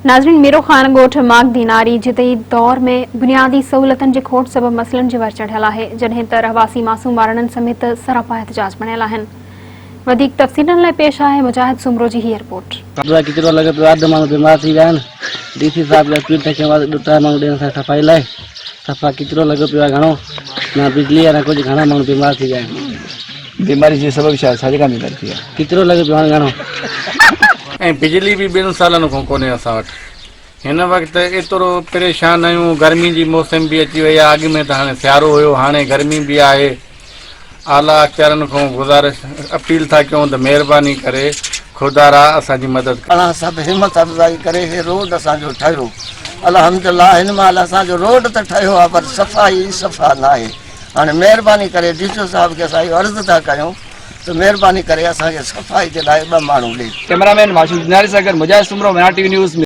ناظرين ميرو خان ڳوٺ ماڳ ديناري جديد دور ۾ بنيادي سهولتن جي کوٽ سبب مسئلن جي ور چڙهيل آهي جڏهن ته رهواسي معصوم ٻارڙن سميت سراپا احتجاج بڻيل آهن وڌيڪ تفصيلن لاء پيش آهي مجاهد سومرو جي هي رپورٽ. قبضا ڪچرو لڳو پيو آهي اڌ ماڻهو بيمار ٿي ويا آهن ڊي سي صاحب کي اپيل ٿا ڪيون ڏوٽا ماڻهو ڏين اسان کي صفائي لاء صفا ڪچرو لڳو پيو آهي گهڻو نه بجلي آهي نه ڪجهه گهڻا ماڻهو بيمار ٿي ويا آهن. بيماري جو سبب ڇا آهي ڇا جي ڪاڻ بيماري ٿي آهي. ڪچرو لڳو پيو آهي گهڻو. ۽ بجلي به ٻن سالن کان ڪونهي اسان وٽ هن وقت ايترو پريشان آهيون گرمي جي موسم به اچي وئي آهي اڳ ۾ ته هاڻي سيارو هيو هاڻي گرمي به آهي اعليٰ اختيارن کان گذارش اپيل ٿا ڪيون ته مهرباني ڪري خدارا اسان جي مدد ڪريو. اوهان سڀ همت افزائي ڪري هي روڊ اسان جو ٺهيو الحمدالله هن مهل اسان جو روڊ ته ٺهيو آهي پر صفائي صفا ناهي هاڻي مهرباني ڪري ڊي سي او صاحب کي اسان اهو عرض ٿا ڪيون ته مهرباني ڪري اسان کي صفائي جي لاء ٻه ماڻهو ڏي. ڪئميرا مين ماشوق ديناري سان گڏ Mujahid Soomro, Mehran T V news.